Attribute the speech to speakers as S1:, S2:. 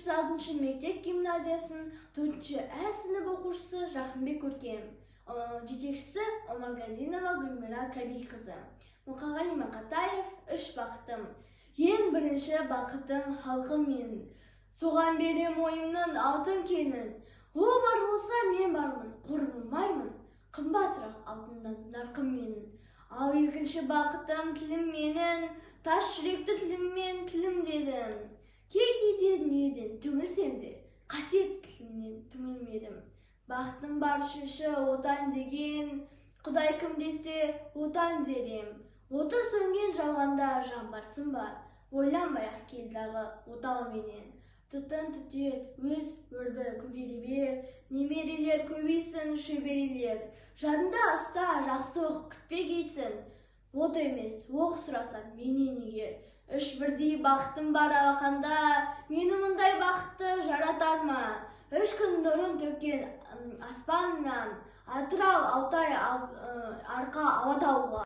S1: 506 мектеп гимназиясының 4 ә сынып оқушысы Жарқынбек Көркем. Жетекшісі Омаргазинова Гүлмира Кәбиқызы. Мұқағали Мақатаев, «Үш бақытым». Ең бірінші бақытым — халқым менің. Соған берем ойымның алтын кенін. Ол бар болса, мен бармын, қор болмаймын. Қымбатырақ алтыннан нарқым менің. Ал екінші бақытым — тілім менің, тас жүректі тіліммен тілімдедім. Кей кейде дүниеден түңілсем де, қасиет тілімнен түңілмедім. Бақытым бар үшінші — Отан деген, Құдай кім десе, Отан дер ем. Оты сөнген жалғанда жан барсын ба, ойланбай ақ кел дағы отауменен. Түтін түтет, өс, өрбі, көгере бер, немерелер көбейсін, шөберелер. Жадында ұста, жақсы оқып күтпегейсің. От емес, оқ сұрасаң менен егер. Үш бірдей бақытым бар алақанда, мені мұндай бақытты жаратар ма? Үш күн нұрын төккен аспаннан, Атырау, Алтай, Арқа, Алатауға.